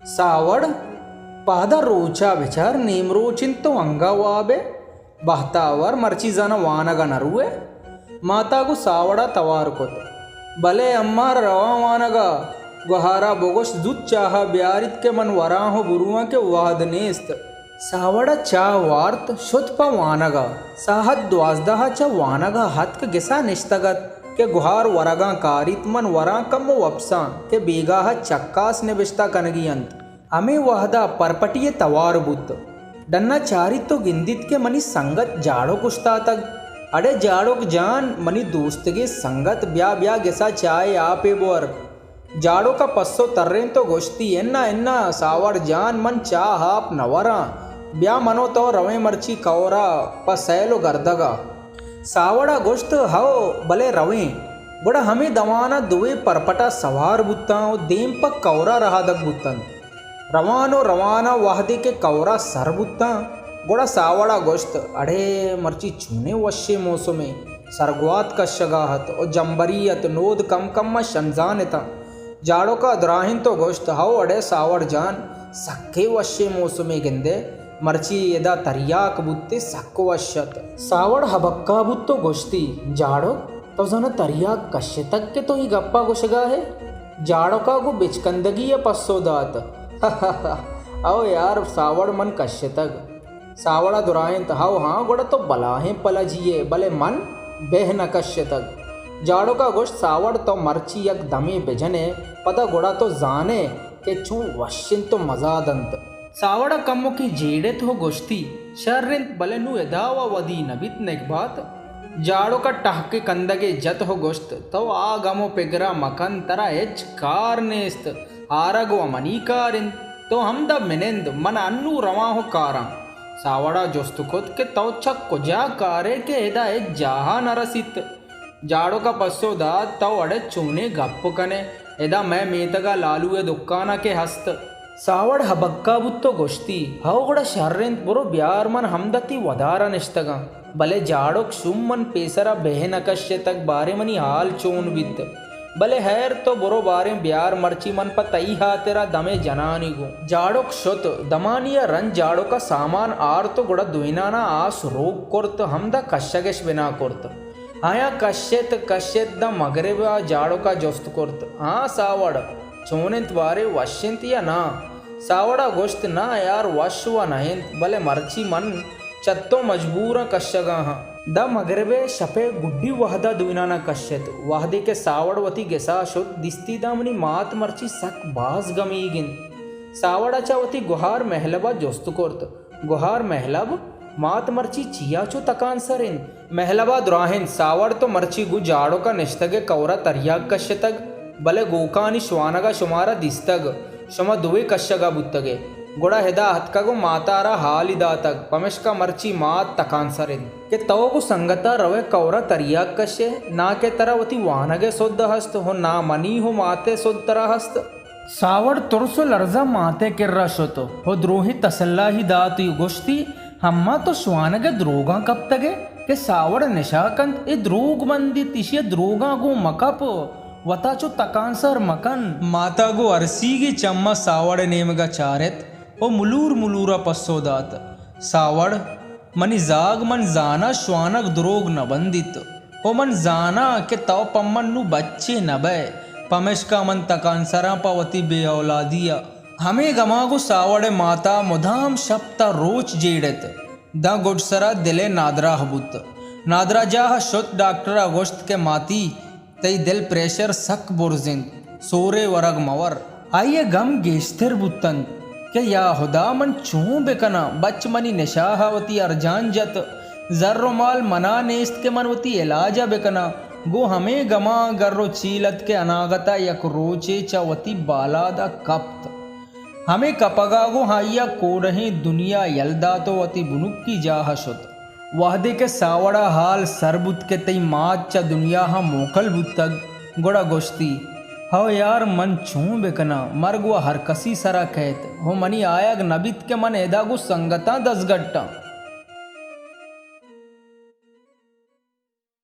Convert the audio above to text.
ساوڑ، پادا روچا بچار، نیمروچ انت تو انگا وابے۔ بہتاور، مرچی زانا وانگا نروے۔ ماتا گوں ساوڑا توار کت۔ بلے امار رواں وانگا، گوہارا بگوش زوت چاہا بیاریت کہ من وراں و برواں کہ وہد نیست۔ ساوڑا چاہ وارت، شت پہ وانگا۔ ساہت دوازدہا چہ وانگا ہتک گسا نشتگ ات کہ گوہار ورگاں کاریت، من وراں کمو وپساں کہ بیگاہ چکاس نبشتہ کنگی انت۔ ہمے وہدا پرپٹی ء توار بوت۔ ڈنا چاریت و گندیت کہ منی سنگت جاڑک اوشتاتگ۔ اڑے جاڑک جان، منی دوستگیں سنگت، بیا بیا گسا چاہے آپے بور۔ جاڑک ء پسو ترینت و گوشتی، انا انا ساوڑ جان، من چاہ آپ نہ وراں۔ بیا من و تو رویں مرچی کئورا پہ سیل و گردگا۔ ساوڑا گوشت، ہئو، بلے رویں۔ گڑا ہمے دمانا دوئیں پرپٹا سوار بوتاں و دیم پہ کئورا رہادگ بوتنت۔ روان و روانا وہدے کہ کئورا سر بوتاں، گڑا ساوڑا گوشت، اڑے مرچی چونیں وشیں موسمے، سرگوات کشگا ات و جمبری ات، نود کم کم ء شنزان اتاں۔ جاڑکا دراہینت و گوشت، ہئو اڑے ساوڑ جان، سکیں وشیں موسمے گندے، مرچی ادا تریاک بوتے سک وش ات۔ ساوڑ ہبکہ بوت و گوشتی، جاڑک، تو زاناں تریاک کشتگ کہ تو اے گپا گوشگا ئے؟ جاڑکا گوں بچکندگی ء پسو دات، او یار ساوڑ، من کشتگ۔ ساوڑا دراہینت، ہئو ہاں، گڑا تو بلاہیں پلجی ئے، بلے من بہ نہ کشتگ۔ جاڑکا گوشت، ساوڑ تو مرچی یک دمے بجن ئے، پدا گڑا تو زان ئے کہ چون وش انت و مزا دنت۔ ساوڑا کمکے جیڑت و گوشتی، شر انت، بلے نوں ادا و ودی نہ بیت نگبات۔ جاڑکا ٹہکے کندگے جت و گوشت، تو آ گم و پگرا مکن، ترا ہچ کار نیست، آرگ و منی کار انت، تو ہمدا بنند، من انوں رواں و کاراں۔ ساوڑا جست کت کہ تو چہ کجا کارئے کہ ادا ہچ جاہا نہ رسیت؟ جاڑکا پسو دات، تو اڑے چونیں گپ کنئے؟ ادا مئے میتگا لالو ء دکانا کہ ہست۔ ساوڑ ہبکہ بوت و گوشتی، ہئو گڑا شر انت، برو بیار من ہمدا تئی ودارا نشتگاں۔ بلے جاڑک، شوم من پیسرا بہ نہ کشتگ، باریں منی حال چون بیت۔ بلے ہیر تو برو باریں بیار، مرچی من پہ تئی ہاترا دمے جنانی گوں۔ جاڑک شت، دمانیا رند جاڑکا سامان آرت و گڑا دوئینانا آس روک کرت، ہمدا کشگش بنا کرت۔ آیاں کشت کشت داں مگرب ء جاڑک ء جست کرت، ہاں ساوڑ، چون انت بارے، وش انت یا ناں؟ ساوڑ ء گوشت، ناں یار، وش و نہ انت، بلے مرچی من چہ تو مجبور آں کشگ ء آں۔ داں مگرب ء شپ ء گڈی وہد ء دوئینان ء کشت۔ وہدے کہ ساوڑ وتی گس ء شت، دیستی داں منی مات مرچی سک باز گمیگ انت۔ ساوڑ ء چہ وتی گہار مہلب ء جست کرت۔ گہار، مہلب، مات مرچی چیا چو تکانسر انت؟ مہلبا دراہینت، ساوڑ تو مرچی گوں جاڑکا نشتگئے کئورا تریاک کشتگ، بلے گوکانی شوانگا شمارا دیستگ، شما دوئے کشگا بوتگئے، گڑا ہدا اتکگ و ماتا را حالی داتگ، پمشکا مرچی مات تکانسر انت کہ تو گوں سنگتا روئے کئورا تریاک کشئے، نا کہ ترا وتی وانگئے سد ہست و نا منی و ماتئے سد ترا ہست۔ ساوڑ ترس و لرزا ماتئے کرا شت و دروہیں تسلاہی دات و گوشتی، ہما تو شوانگ ء دروگاں کپتگ ئے کہ ساوڑ نشہ کنت، اے دروگ بندیت، ایشی ء دروگاں گوں مکپ، وتا چو تکانسر مکن۔ ماتا گوں ارسیگیں چماں ساوڑ ء نیمگ ء چارت و ملور ملور ء پسو دات، ساوڑ، منی زاگ، من زاناں شوانگ دروگ نہ بندیت و من زاناں کہ تو پہ من نوں بچے نہ بئے، پمیشکا من تکانسراں پہ وتی بے اولادی ء۔ ہمے گماں گوں ساوڑ ء ماتا مدام شپ تا روچ جیڑت۔ داں گڈسرا دل ء نادراہ بوت۔ نادراہ جاہ ء شت، ڈاکٹر ء گوشت کہ ماتی، تئی دل پریشر سک برز انت، سورے ورگ مہ ور۔ آئی ء گم گیشتر بوت انت کہ یا ہدا من چون بہ کناں، بچ منی نشاہ ء وتی ارجان جت، زر و مال منا نیست کہ من وتی علاج ء بہ کناں۔ گوں ہمے گماں گر و چیل ات کہ اناگت ء یک روچے چہ وتی بالاد ء کپت۔ ہمے کپگ ء گوں آئی ء کوڈہیں دنیا یل دات و وتی بنکی جاہ ء شت۔ وہدے کہ ساوڑ ء ہال سر بوت کہ تئی مات چہ دنیا ء موکل بوتگ، گڑا گوشتی، ہو یار، من چون بہ کناں؟ مرگ و ہرکسی سرا کئیت و منی آیگ نہ بیت کہ من ادا گوں سنگتاں دزگٹ آں۔